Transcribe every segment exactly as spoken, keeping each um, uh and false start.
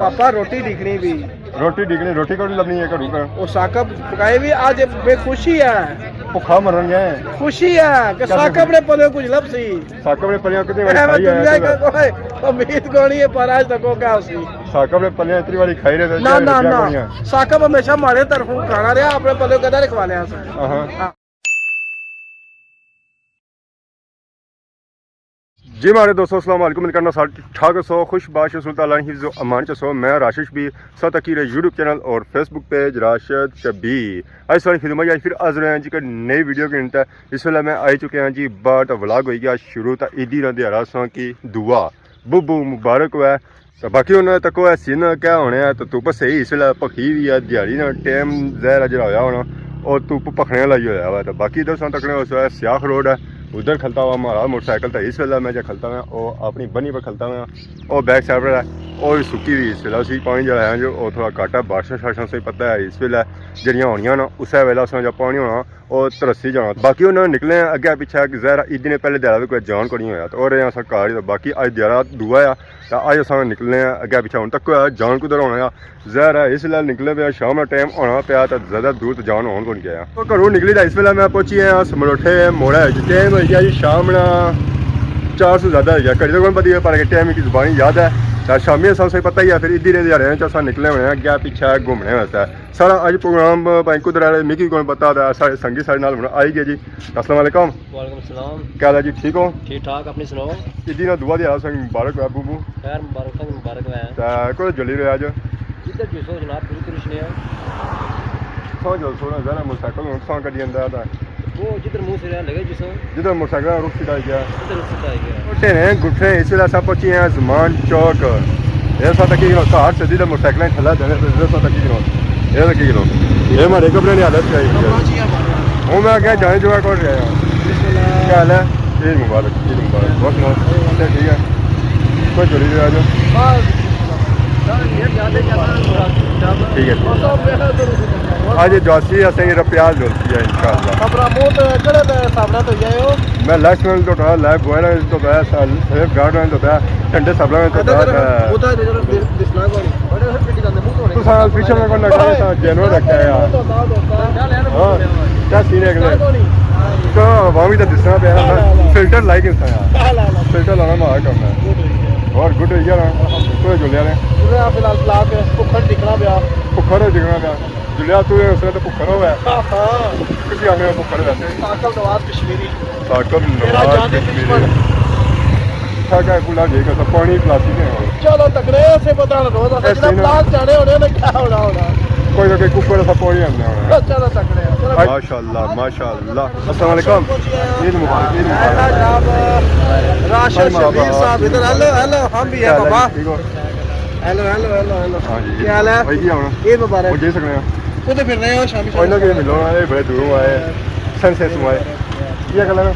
پاپا روٹی ڈکھنی بھی۔ روٹی ڈکھنی، روٹی کوئی لبنی ہے گھروں کا؟ وہ ثاقب پکائے بھی، آج بے خوشی ہے۔ بھکھا مرن گئے۔ خوشی ہے کہ کیا ثاقب نے پلے کچھ لبسی۔ ثاقب نے پلیاں کتنی باری اے میں کھائی ہے دنیا تو کا کوئی امید کونی ہے، پر آج تک وہ کیا اسی۔ ثاقب نے پلیاں اتنی باری کھائی رہے تھے، نہ، کیا نہ، روٹیاں نہ۔ کونیاں؟ ثاقب ہمیشہ ماڑے طرفوں کھانا رہیا، اپنے پلے کدے نہیں کھوا لیا سا۔ ہاں۔ جی ماڑے دوستو، السلام علیکم، امید کرنا سارے ٹھیک ٹھاک سو، خوش باش سو، اللہ نے حفظ و امان چ سو۔ میں راشد شبیر، ساتھ اکی رہے یوٹیوب چینل اور فیس بک پیج راشد شبیر۔ آج ساری خدمت آج پھر حاضر ہیں جی کہ نئی ویڈیو کے انتہا۔ اس ویلے میں آئی چکے ہیں جی باہر، تو ولاگ ہوئی گیا شروع، تو عیدی نا دیہاڑا ساں کی دعا ببو مبارک ہوئے۔ تو باقی انہاں تک وہ سین کیا ہونے ہیں، تو تپ صحیح اس ویلے پکھی بھی ہے، دیہاڑی نا ٹائم ظاہر ہے جڑا ہویا ہونا، اور تپ پکھنے والا ہی ہویا ہوا ہے۔ تو باقی ادھر ساں تکنے اس ویلے سیاخ روڈ ہے، ادھر کھلتا ہوا ہمارا موٹر سائیکل، تو اس ویلے میں جا کھلتا ہوا، وہ اپنی بنی پر کھلتا ہوا، وہ بیک سائیڈ پر ہے، وہ بھی سکی بھی اس ویلے، اسی پانی جڑا ہے جو وہ تھوڑا گھٹ ہے، بارشاں شارشاں سے پتہ ہے اس ویلے جڑیاں ہونیاں نا، اسے ویلے اس ویلے جا پانی ہونا، او ترسی جانا۔ باقی انہاں نکلے ہیں اگے پچھے، ظاہر عیدی نے پہلے دیہاڑے کوئی جان کونی ہویا، تو اور اساں گھر ہی، باقی اج دیہاڑا دعا آ، تو اج اساں نکلنے ہیں اگے پچھے، ہن تک کوئی جان کدھر ہونا آ، ظاہر ہے اس لیے نکلے پیا، شام نا ٹائم ہونا پیا، تو زیادہ دور تو جان ہون کون گیا۔ تو گھروں نکلی تو اس ویلے میں پہنچی ہاں سمروٹھے موڑا ہے، ٹائم ہوئی گیا جی شام نا چار سو زیادہ ہوئی گیا، گھڑی تو کون پتہ ہے، پر ٹائم کی زبانی یاد ہے، تو شامی اساں سے پتہ ہی ہے، پھر عیدی نے دیہاڑے چ اساں نکلے ہونے ہیں اگے پچھے گھومنے واسطے۔ سارا اج پروگرام بھائی کدھر آ رہے، میکی کون پتا تھا، سارے سنگی سارے نال ہن آئی گئے جی۔ السلام علیکم۔ وعلیکم السلام۔ کیا حال ہے جی، ٹھیک ہو؟ ٹھیک ٹھاک، اپنی سناؤ؟ عیدی نا دعا دیہاڑا سنگ مبارک ہوئے بوبو۔ خیر مبارک سنگ مبارک ہوئے۔ تے کوئی جلی رہے اج؟ جدھر جسو جناب، پوری ترش نے ہو۔ سو جو سونا ذرا موٹر سائیکل ہن سان کڈی اندر آتا۔ وہ جدھر منہ سریا لگے جسو۔ جدھر موٹر سائیکل رخ سیدھا ہی گیا۔ ادھر اس طرح ہی ہے۔ ٹھیک ہے، گٹھے اس ویلے اساں پہنچی ہیں زمان چوک۔ اے ساں تکی گنو، گھر سے سیدھا موٹر سائیکل تھلا جانے تے ادھر ساں تکی گنو۔ اے تکی گنو۔ اے مارے کپڑے نی حالت کیا ہوئی ہے۔ ہوں میں کیا جانے جو کون رہا ہے۔ کیا حال ہے؟ عید مبارک، عید مبارک۔ اور سناؤ؟ ٹھیک ہے۔ کوئی چوری نہیں آ جاؤ۔ ٹھیک ہے۔ اج جاسی اسیں رپیال جلسی ہے انشاءاللہ۔ خبراں موت کڑے تے سامنے تو یہ ہو۔ میں لیفٹ ویل تو کہا، لیفٹ بوائے ویل تو کہا، سیف گارڈ ویل تو کہا، ٹھنڈے سبلا ویل تو کہا۔ ادھر ادھر دسنا کونی۔ بڑے پھر پٹی جاندے منہ دھونے۔ تساں آفیشل میں کون لگا ہے، تساں جنرل رکھا ہے یار۔ ہاں، کیا سین ہے اگلے؟ تو عوام ہی تو دسنا پیا نا، فلٹر لائی کے تھا یار۔ فلٹر لانا مارا کرنا ہے۔ اور گڈ ہوئی گیا نا، تو جلیا نے۔ فی الحال بلاک ہے، بھکھڑ ٹکنا پیا۔ بھکھڑ ہو ٹکنا پیا۔ جلیا تو اس نے تو بھکھڑ ہوا ہے۔ ہاں، ہاں۔ کسی آنے بھکھڑ ویسے۔ ثاقب نواز کشمیری۔ ثاقب میرا نواز جانی کشمیری۔ دشمن۔ ٹھاکا کلا جے کا پانی پلاسی نے ہو۔ چلو تکڑے سے پتہ نہ روز اسا جنا پلاس جانے ہونے نے کیا ہونا ہونا۔ کوئی نہ کوئی ککڑ سا پانی آندے ہونے۔ چلو تکڑے۔ چلو۔ ماشاءاللہ، ماشاءاللہ۔ السلام علیکم۔ عید مبارک، عید مبارک۔ جناب، راشد شبیر صاحب ادھر۔ ہیلو، ہیلو، ہم بھی ہیں بابا۔ ٹھیک ہو؟ ہیلو، ہیلو، ہیلو، ہیلو۔ ہاں جی۔ کیا حال ہے؟ بھائی جی، آؤ نا۔ عید مبارک۔ اور جی سکنے ہیں۔ کدھر پھرنے ہو شامی شامی؟ انہاں کے ملو نا، بڑے دوروں آئے، سن سیٹ آئے۔ یہ گلا نا،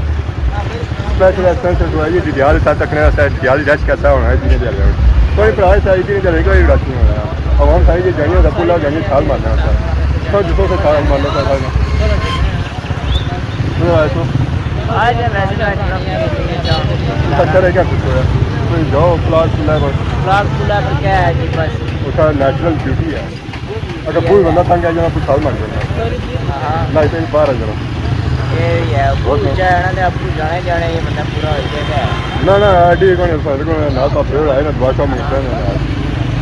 سپیشل ہے سن سیٹ آئے، یہ ڈڈیال ساتھ تکنے واسطے، ڈڈیال رش کیسا ہونا ہے اتنے دیر میں۔ کوئی پرائس ہے، اتنے دیر کوئی رش نہیں ہونا۔ عوام ساری یہ جانی ہوتا، پولا جانی چھال مارنا ہوتا۔ سب جتوں سے چھال مارنا ہوتا ہے۔ چکر ہے کیا کچھ ہوا؟ کوئی جاؤ، پلاٹ کھلا ہے بس۔ پلاٹ کھلا ہے تو کیا ہے جی، بس۔ اس کا نیچرل بیوٹی ہے۔ اگر کوئی بندہ تنگ آ جانا، کوئی چھال مار جانا۔ ہاں۔ نہیں تو باہر آ جانا۔ یہ بھی ہے، بہت اونچا ہے نا، تے آپ کو جانا ہی جانا، یہ بندہ پورا ہو جائے گا۔ نہ، نہ، ایڈی کون ہے، سارے کون ہے، نہ تو پھر آئے نا، دعا شعا منگتے ہیں نا۔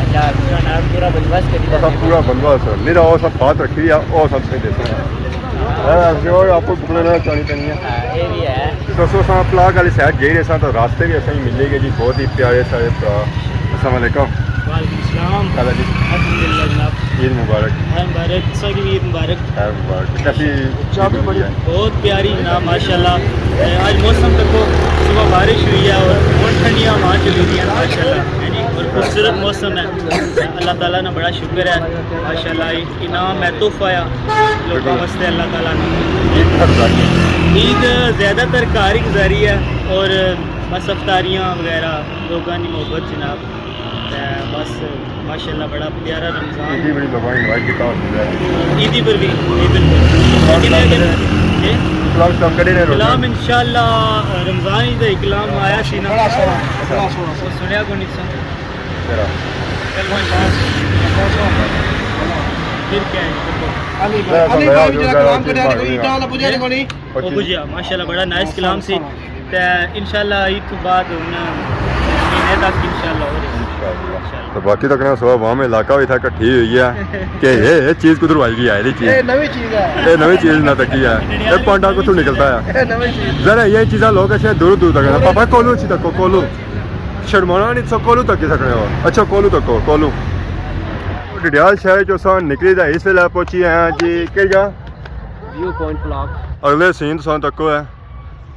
اچھا، اس کا نام پورا بندوبست کری ایسا جاتا ہے۔ پورا بندوبست ہے۔ نہیں تو وہ سب بات رکھی ہے، وہ سب سے دیتے ہیں۔ ہاں، جو آپ کو بکنے نہ چاہنی چاہیے۔ ہاں، یہ بھی ہے۔ دوستو، اساں پلاک والی سائیڈ جائی رہے ساں تو راستے بھی اساں ہی ملے گئے جی، بہت ہی پیارے سارے بھرا۔ السلام علیکم۔ وعلیکم السلام۔ کیا حال ہے جی؟ الحمدللہ جناب۔ عید مبارک۔ عید مبارک۔ خیر مبارک، تساں کی بھی عید مبارک۔ خیر مبارک۔ کیسی چاہ بھی بڑی ہے؟ بہت پیاری جناب، ماشاءاللہ۔ اے، آج موسم دیکھو، صبح بارش ہوئی ہے اور بہت ٹھنڈیاں ہوا چلی رہی ہیں ماشاءاللہ، ہے جی، اور خوبصورت موسم ہے۔ اللہ تعالیٰ نا بڑا شکر ہے ماشاءاللہ، انعام ہے، تحفہ ہے لوگوں واسطے اللہ تعالیٰ نے۔ عید زیادہ تر گھر ہی گزاری ہے اور بس افطاریاں وغیرہ، لوگاں دی محبت جناب۔ تے بس ماشاءاللہ بڑا پیارا رمضان۔ عیدی بڑی لوگاں نے انجوائے کیتا ہوسی ہے۔ عیدی پر بھی، عیدی پر۔ کلام شلام کڈے نے روزے؟ کلام انشاءاللہ رمضان ہی دا کلام آیا سی نا۔ بڑا سوہنا، بڑا سوہنا۔ وہ سنیا کو نہیں سن۔ تیرا۔ پھر کیا ہے؟ علی بھائی، علی بھائی، جڑا کلام کٹیا، کوئی ایڈا والا پجیا نہیں کونی۔ او بجیا، ماشاءاللہ، بڑا نائس کلام سی۔ تے انشاءاللہ عید تو بعد ہن مہینے تک انشاءاللہ ہو رہے ہیں۔ انشاءاللہ۔ تو باقی تکنا سو عوام علاقہ بھی تھا اکٹھی ہوئی ہے کہ یہ، یہ چیز کدھر آئی گئی ہے، یہ چیز۔ یہ نوی چیز ہے۔ یہ نوی چیز نہ تکی ہے۔ یہ پانڈا کتھوں نکلتا ہے؟ یہ نوی چیز۔ ذرا یہ چیزاں لوگ اچھے دور دور تک ہیں۔ پاپا کولو اچھی تکو، کولو۔ شرمانا نہیں، سو کولو تکی سکنے ہو۔ اچھا، کولو تکو، کولو۔ ڈڈیال شہر جو سان نکلی دا اس ویلے پہنچی آیا جی، کہڑی جا؟ ویو پوائنٹ بلاک۔ اگلے سین تساں تکو ہے۔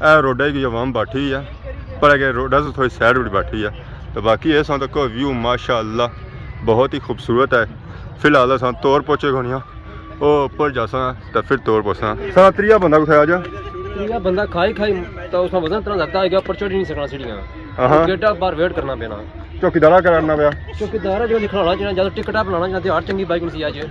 اے روڈا کی عوام بیٹھی ہے، پر اگے روڈا سے تھوڑی سائیڈ پر بیٹھی ہے۔ تو باقی اے ساں تکو ویو ماشاءاللہ بہت ہی خوبصورت ہے۔ فی الحال اساں تور پہنچے کھونیاں، او اوپر جاساں تے پھر تور پہنچساں۔ ساں تریا بندہ کتھے آ جا؟ تریا بندہ کھائی کھائی تو اس نا وزن اتنا زیادہ آ گیا، اوپر چڑھی نہیں سکنا سیڑھیاں۔ ہاں۔ گیٹا باہر ویٹ کرنا پینا۔ چوکیدارا کرنا پیا۔ چوکیدارا جڑا لکھنا ہونا چاہیے، جیسے ٹکٹا بنانا چاہیے، ہر چنگی بائک نہیں سی آ جائے۔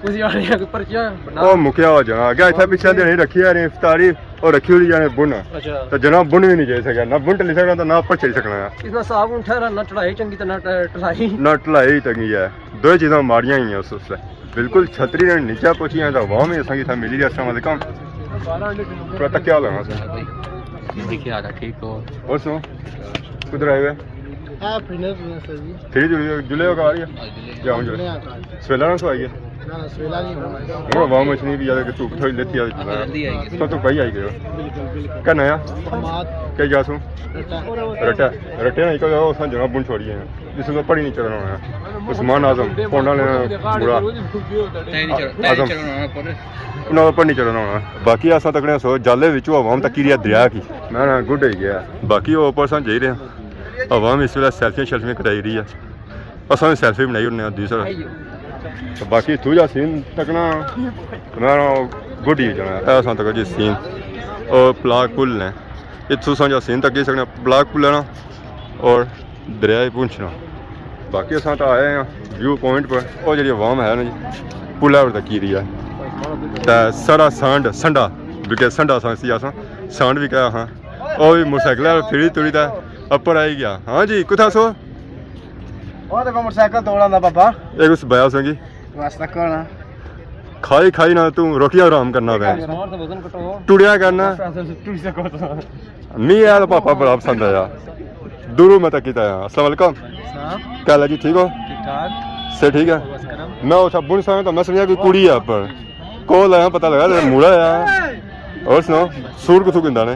اسی آڑے پر کیا بنا؟ او مکیا ہو جانا۔ اگے اتھے پیچھے دینے رکھی ہے افطاری، اور رکھی ہوئی جانے بن۔ اچھا۔ تو جناب بن بھی نہیں جائی سکیا، نہ بن ٹلی سکنا تو نہ اوپر چڑھی سکنا ہے۔ اس نا صاف اٹھا رہا، نہ چڑھائی چنگی تو نہ ٹ-، ٹلائی۔ نہ ٹلائی چنگی ہے، دو چیزاں ماڑیاں ہی ہیں اس واسطے۔ بالکل چھتری نے نیچے پہنچی ہیں تو عوام ہی اساں کی اتھا ملی رہی۔ السلام علیکم۔ تھوڑا تکیا لگا سر۔ کیا حال ہے، ٹھیک ہو؟ اور سنو، کدھر آئے ہوئے؟ ہاں، فٹنس میں سر جی۔ پھر جلے، جلے ہو گھر یا؟ ہاں، جلے۔ یا ہن جلے؟ جلے آ گھر۔ سویلا نہ سو آئی ہے؟ نہ، نہ، سویلا نہیں ہونا۔ ہن عوام اچ نہیں بھی زیادہ کہ دھوپ تھوڑی لیتی آئی۔ ہاں، جلدی آئی ہے۔ تو تو بھائی آئی گئے ہو۔ بالکل، بالکل۔ کیا ناں آ؟ حماد۔ کیا جا سو؟ رٹا۔ رٹا۔ رٹے نا، ایک اساں جناب بن چھوڑی ہے۔ جس کو پڑھی نہیں چلنا ہونا۔ عثمان اعظم، پونڈا نے بڑا۔ تیں نہیں چل-، تیں نہیں اعظم۔ چلنا ہونا پر۔ انہاں کو پڑھی نہیں چلنا ہونا۔ باقی اساں تکنے سو جالے وچوں عوام تکی رہی ہے دریا کی۔ میں نا گڈ ہوئی گیا۔ باقی وہ اوپر ساں جائی رہے ہیں۔ عوام اس ویلے سیلفیاں شیلفیاں کٹائی رہی ہے۔ اساں وی سیلفی بنائی اڑنے آں دوسرا۔ تو باقی اتھوں جا سین تکنا، میں گڈی جانا۔ اے اساں تک جی سین، او پلاک پل نے۔ اتھوں اساں جا سین تکی سکنے پلاک پل ہے نا، اور دریائے پونچھ نا۔ باقی اساں تو آئے ہیں ویو پوائنٹ پر، او جڑی عوام ہے نا جی، پل ہے تکی رہی ہے۔ تے سارا سانڈ سنڈا، بلکہ سنڈا سانڈ سی اساں، سانڈ بھی کہا ہاں۔ او بھی موٹر سائیکل ہے، پھری توڑی تے اپر آئی گیا۔ ہاں جی، کتھا سو؟ وہ دیکھو موٹر سائیکل توڑا دا بابا۔ ایک اس بیا سنگی۔ واسطہ کون آ؟ کھائی کھائی نہ تو روٹیاں حرام کرنا پیا۔ ٹوڑیا کرنا۔ ٹوڑی سکو تو۔ می آیا تو پاپا بڑا پسند آیا۔ دورو میں تک کیتا آیا۔ السلام علیکم۔ السلام۔ کیا حال ہے جی، ٹھیک ہو؟ ٹھیک ٹھاک۔ سے ٹھیک ہے؟ بس کرم۔ میں اتھا بن سا تو میں سنیا کوئی کڑی ہے پر۔ کول آیا، پتہ لگا تے مڑا آیا۔ اور سناؤ، سوٹ کتھوں گھندا نے؟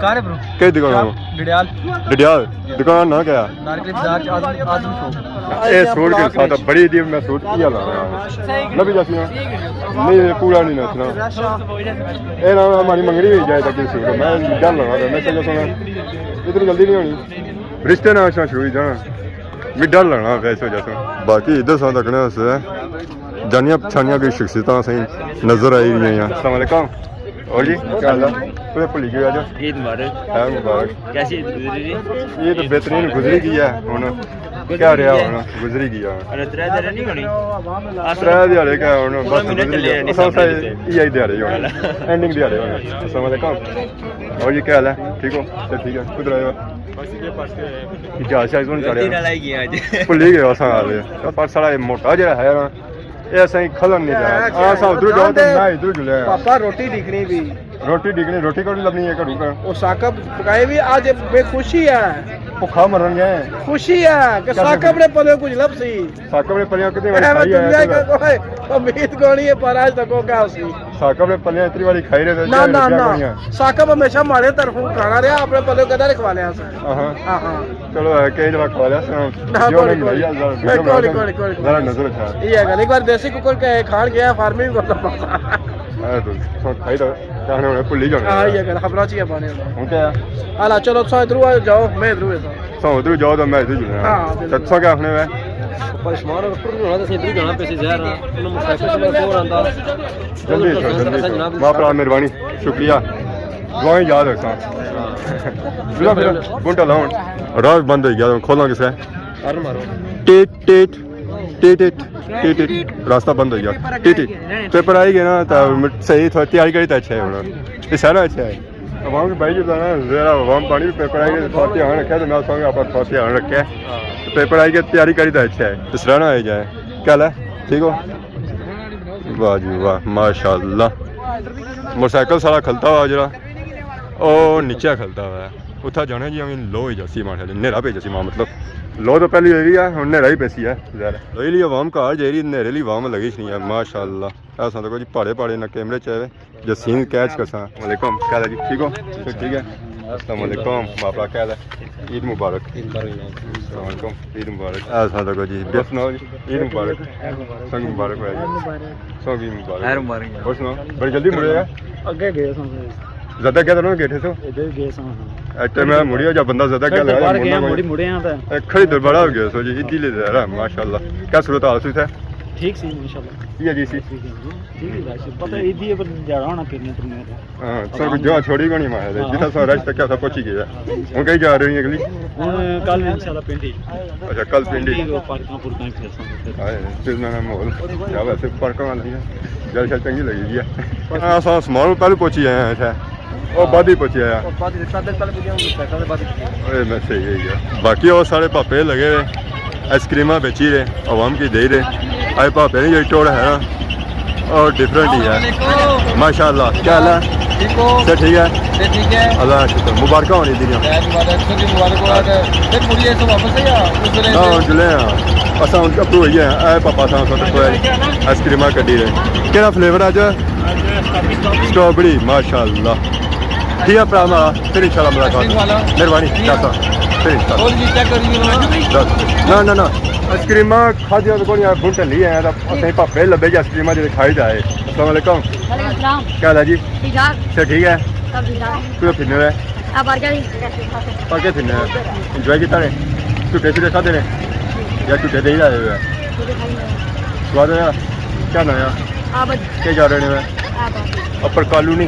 کار برو۔ کئی دکان ہو؟ ڈڈیال۔ ڈڈیال۔ دکان ناں کیا؟ نارکلی بازار چ آدم، آدم شوق۔ اے سوٹ کے ساتھ بڑی دی میں سوٹ کیا لانا۔ نبی جاسی نا۔ نہیں، یہ پورا نہیں نسنا۔ اے نا ہماری منگنی ہوئی جائے تک سوٹ۔ میں ڈر لگا تھا، میں چلو سنا۔ ادھر جلدی نہیں ہونی۔ رشتے نہ اچھنا شروع ہی جانا۔ میں ڈر لگنا پیا اس وجہ سے۔ باقی ادھر ساتھ رکھنے سے جانیاں پچھانیاں کوئی شخصیتاں اساں نظر آئی رہی ہیں۔ السلام علیکم۔ اور جی، کیا حال ہے؟ پورے بھلی گئے آج؟ عید مبارک۔ خیر مبارک۔ کیسی عید گزری جی؟ عید بہترین گزری گئی ہے ہن۔ کیا رہا ہن؟ گزری گئی ہے۔ اور ترے دن نہیں ہونی؟ ترے دیہاڑے کیا ہن؟ بس گزری گیا۔ اساں، اساں ایہی دیہاڑے ہن۔ اینڈنگ دیہاڑے ہن۔ السلام علیکم۔ اور جی، کیا حال ہے؟ ٹھیک ہو؟ سب ٹھیک ہے؟ کدھر آئے ہو؟ جہاز شہاز کون چڑھیا؟ غلطی نال آئی گیا اج۔ بھلی گئے اساں آ گئے۔ پر ساڑا اے موٹا جڑا ہے نا، اے اساں کی کھلن نہیں دینا۔ ہاں، اساں ادھروں جاؤ تے میں ادھروں جلیا۔ پاپا روٹی ڈکھنی بھی۔ روٹی ڈکھنی، روٹی کوئی لبنی ہے گھروں کا۔ او ثاقب پکائے بھی اج، میں خوشی ہے۔ بھکھا مرن گئے۔ خوشی ہے کہ ثاقب نے پلے کچھ لب سی۔ ثاقب نے پلیاں کتنی واری اے میں کھائی ہے دنیا تے کا کوئی امید کونی ہے، پر آج تک وہ کیا سی۔ ثاقب نے پلیاں اتنی واری کھائی رہے تھے، نہ، چاہے نہ، روٹیاں نہ۔ کھانیاں۔ ثاقب ہمیشہ ماڑے طرفوں کھانا رہیا، اپنے پلے کدا نہیں کھوا لیا سر۔ ہاں۔ ہاں، ہاں۔ چلو، اے، کئی دفعہ کھوا لیا سر۔ نہ، جو کوئی، میں کوئی۔ بھائی، ذرا، کوئی، کوئی، کوئی، کوئی۔ ذرا نظر اچھا۔ یہ گل ایک بار دیسی ککڑ کے کھان گیا، فارمی بھی کرتا پاسا۔ اے تو سو کھائی تو کہنے ہونے بھلی جانے۔ ہاں، یہ گل خبراں چ ہی پانے ہونے۔ ہن کیا؟ ہالا، چلو، تساں ادھروں آ جاؤ، میں ادھروں آ جاؤں۔ تساں ادھروں جاؤ تو میں ادھر جاؤں۔ ہاں، بالکل۔ تے تساں کیا آخنے ہوئے؟ پر شمار اور پر ہونا تو ادھر جانا پیسی ظاہر ہے۔ انہوں موٹرسائیکل سے کور آندا۔ جلدی اچھو، جلدی اچھو۔ جناب، ماں بھرا مہربانی، شکریہ۔ دعائیں یاد رکھساں۔ ہاں۔ بلا پھر بنٹا لاؤن۔ راہ بند ہوئی گیا، کھولاں کسے؟ ہارن مارو۔ ٹیٹ، ٹیٹ، ٹیٹ، ٹیٹ، ٹیٹ، ٹیٹ۔ راستہ بند ہوئی گیا۔ ٹیٹ، ٹیٹ۔ پیپر آئی گئے نا، تو صحیح تھوڑی تیاری کری تو اچھا ہے ہونا۔ یہ سارا اچھا ہے۔ عوام کی بھائی جو نا، ذرا عوام پانی بھی پیپر آئی گئے، تھوڑا دھیان رکھے تو میں سمجھ آپ تھوڑا دھیان رکھے۔ پیپر آئی کے تیاری کری تے اچھا ہے، اس طرح نہ ہوئی جائے۔ کیا حال ہے؟ ٹھیک ہو؟ واہ جی واہ، ماشاءاللہ۔ موٹر سائیکل سارا کھلتا ہوا جڑا، او نیچے کھلتا ہوا ہے۔ اتھا جانا جی، ہمیں لو ہی جاسی ماشاءاللہ، نیرا پہ جاسی ماں، مطلب لو تو پہلی ہوئی ہے، ہن نیرا ہی پیسی ہے ظاہر ہے۔ لوئی لی عوام گھر جائی رہی، نیرے لی عوام لگی نہیں ہے ماشاءاللہ۔ ایسا تو کوئی پہاڑے پہاڑے نہ کیمرے چ آئے۔ یاسین کیچ کرساں۔ السلام علیکم، کیا حال ہے جی؟ ٹھیک ہو؟ سب ٹھیک ہے؟ السلام علیکم، باپڑا کیا حال ہے؟ عید مبارک۔ السلام علیکم، عید مبارک۔ اے ساں تکو جی، اور سناؤ جی، عید مبارک۔ سنگ مبارک ہویا جی۔ سنگ عید مبارک۔ خیر مبارک۔ اور سناؤ، بڑی جلدی مڑے ہو؟ اگے گئے ساں۔ زیادہ کیا تھا نا گئے تھے سو؟ ادھر گئے ساں۔ اے ٹائم میں مڑیا جا بندہ زیادہ کیا لگا، باہر گیا، مڑنا مڑی مڑے آں تے۔ اے کھڑی در بڑا ہو گیا سو جی، عیدی لے رہا ماشاءاللہ۔ کیا صورت حال سی تھے؟ ٹھیک سی ماشاءاللہ۔ یہ جی سی۔ ٹھیک ہے، ہاں، ٹھیک ہے، رش پتہ عیدی ہے، پر جاڑا ہونا پھرنے ترنے تے۔ ہاں، سب کچھ جو چھوڑی کونی مارے، ہاں۔ جتھا سا رش تکیا سا پہنچی گیا۔ ہن کہیں جا رہے ہو اگلی؟ ہن کل انشاءاللہ پنڈ ہی۔ اچھا، کل پنڈ ہی۔ پارکاں پورکاں پھر ساں۔ ہائے، پھر نہ ماحول۔ کیا ویسے پارکاں والی ہے۔ جل شل چنگی لگی ہے۔ ہاں، اساں سامان پہلے پہنچی آئے ہیں اتھے۔ او بعد ہی پہنچی آیا۔ او بعد ہی، پیدل پہلے پہنچے، ہم پیدل بعد ہی پہنچے۔ اے میں صحیح ہے یار۔ باقی او سارے پاپے لگے ہوئے۔ آئس کریماں بیچی رہے، عوام کی دے رہے۔ آئے پاپے نے یہی ٹوڑ ہے نا۔ اور ڈفرنٹ ہی ہے۔ ماشاءاللہ، کیا حال ہے؟ ٹھیک ہو؟ سب ٹھیک ہے؟ سب ٹھیک ہے۔ اللہ کا شکر، مبارکاں ہونی دیاں۔ خیر مبارک، سب کی مبارک ہو۔ پھر مڑی ایسے واپس ہے یا اس ویلے؟ نہ، ہن جلے ہاں۔ اساں ہن اپرو ہوئی ہے۔ اے پاپا ساں سب کو آئس کریماں کڈی رہے۔ کیڑا فلیور اج؟ اسٹرابیری، ماشاءاللہ۔ ٹھیک ہے، بھرا ہمارا، پھر انشاءاللہ ملاقات۔ مہربانی، چاچا۔ پھر انشاءاللہ۔ اور جی چیک کر لیجیے۔ بس۔ نہ، نہ، نہ۔ آئس کریماں کھادیاں تو کونی، بن ٹھلی ہیں، تے اسیں پاپے لبے جی آئس کریماں جی کھائی جائے۔ السلام علیکم۔ وعلیکم السلام۔ کیا حال ہے جی؟ ٹھیک ٹھاک۔ سب ٹھیک ہے؟ سب ٹھیک ٹھاک۔ کتھے پھرنے ہوئے؟ آ، پارکے دی۔ پارکے پھرنے ہوئے؟ انجوائے کیتا نے؟ جھوٹے شوٹے کھادے نے؟ یا جھوٹے دے ہی آئے ہوئے؟ جھوٹے کھائی ہوئے۔ سواد آیا؟ کیا ناں آ؟ آ، بس۔ کیا جا رہے ہیں؟ آ، بس۔ اپر کالونی۔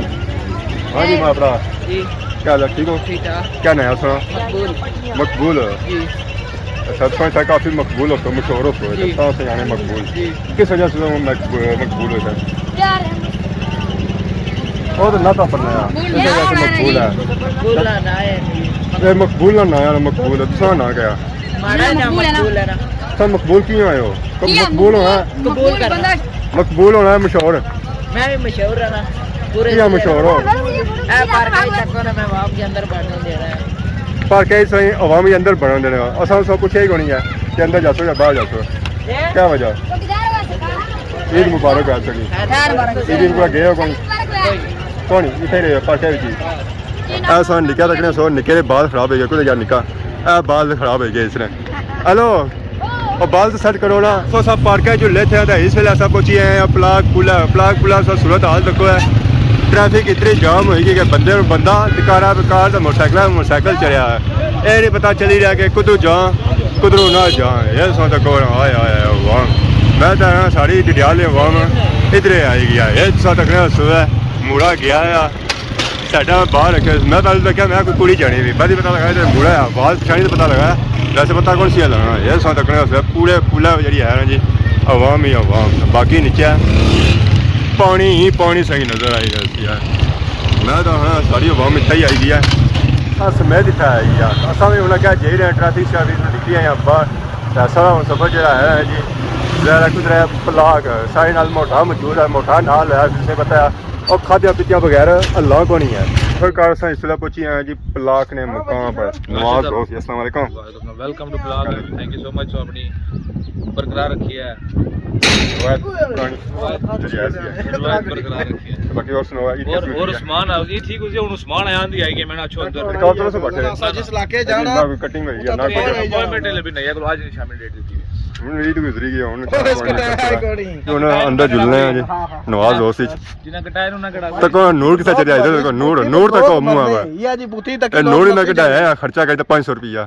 ہاں جی، ماں بھرا۔ جی۔ کیا حال ہے؟ ٹھیک ہو؟ ٹھیک ٹھاک۔ کیا ناں ہے سنا؟ مقبول۔ مقبول۔ جی۔ اچھا، تساں اتھا کافی مقبول ہو، مشہور ہو، جی۔ تاں سے جانے مقبول۔ جی۔ کس وجہ سے تساں مقبول، مقبول ہو اتھا؟ پیار ہے۔ او تو نہ تاں پڑھنا ہے۔ مقبول کس وجہ سے مقبول ہے؟ مقبول نا ناں ہے۔ اے مقبول نا ناں ہے، مقبول ہے۔ تساں ناں کیا؟ ماڑا ناں مقبول ہے نا۔ مقبول ہے نا۔ تساں مقبول کیوں آئے ہو؟ تم کیا مقبول ہو نا؟ مقبول؟ مقبول بندہ۔ مقبول ہونا ہے مشہور۔ میں بھی مشہور ہاں نا۔ پورے کیا ضلع مشہور ہو؟ اے پارکاں ہی تکو نا، میں عوام کے اندر بڑھنے دے رہا ہوں۔ پارکاں ہی سائیں عوام کے اندر بڑھنے دے رہا ہوں۔ اساں سب کچھ ہی کونی ہے کہ اندر جاسو یا باہر جاسو۔ کیا وجہ؟ عید مبارک ہو سکی۔ خیر مبارک۔ عید کو گئے ہو کون؟ کون؟ اتھے رہے پارکاں وچ ہی۔ ایسا نکا تکنے سو، نکے دے بال خراب ہو گئے، کدے یار نکا۔ اے بال خراب ہو گئے اس نے۔ ہیلو۔ او بال تو سیٹ کرو نا۔ سو سب پارکاں جو لیتے ہیں، اس ویلے اساں پہنچی آئے ہیں پلاک پلا۔ پلاک پلا سا صورت حال تکو ہے۔ ٹریفک اتنی جام ہوئی گئی کہ بندے، بندہ تے کار، کار تے موٹر سائیکل، موٹر سائیکل چڑھیا ہے۔ اے نہیں پتہ چلی رہیا کہ کدھروں جاں، کدھروں نہ جاں۔ یہ سو تکو نا، آئے، آئے، آئے، عوام۔ میں تو آیا ساری ڈڈیال عوام ادھر آئی گیا۔ یہ سو تکنے سو ہے، مڑا گیا ہے۔ ساڈا باہر رکھے، میں پہلے دیکھا، میں کوئی کڑی جانی بھی، بعد ہی پتہ لگا تے بوڑھا ہے، آواز پچھانی تو پتہ لگا، ویسے پتہ کون سی ہے لگنا۔ یہ سو تکنے اس پورے پلا جڑی ہے نا جی، عوام ہی عوام، باقی نیچے پانی ہی پانی صحیح نظر آئی رہا سی ہے۔ میں تو ہاں ساری عوام اتھے ہی آئی گئی ہے، اس میں اتھے آئی گیا، اساں بھی انہاں کیا جائی رہے ہیں، ٹریفک شریفک نکلی آئے ہیں باہر، تے سارا ہن سفر جڑا ہے جی، ظاہر ہے کدھر ہے پلاک، سارے نال موٹا موجود ہے، موٹا نال ہے، تساں پتہ ہے۔ اور کھادیاں پیتیاں بغیر اللہ کو نہیں ہے۔ آخرکار اساں اس ویلے پہنچی ہیں جی پلاک نے مقام پر۔ نواز دوست، السلام علیکم۔ وعلیکم السلام۔ Welcome to Plag۔ Thank you so much، تو اپنی برقرار رکھی ہے۔ روایت پرانی۔ روایت جڑی ایسی ہے۔ روایت برقرار رکھی ہے۔ باقی اور سناؤ، عید اور، کیسی اور ہوئی ہے؟ عثمان آ گئی، ٹھیک ہو سی، ہن عثمان آیا، آندی آئی گئی، میں نہ اچھو اندر۔ رکاوٹ تو نہ سو بٹھے۔ اساں جس علاقے جانا، نہ کوئی کٹنگ ہوئی ہے، نہ کوئی اپوائنٹمنٹ لے بھی نہیں ہے، آج نہیں شامل ڈیٹ دیتی ہے۔ ہن عید گزری گئی، ہن اس کو اندر جلنے ہیں جی۔ نواز دوست۔ جنہاں کٹایا انہاں کٹا۔ تکو نور کتھا چڑھیا ادھر، تکو نور، نور تکو منہ آوا۔ یہ جی بوتی تک اے نور نے کٹایا ہے، خرچہ کرتا پانچ سو روپیہ۔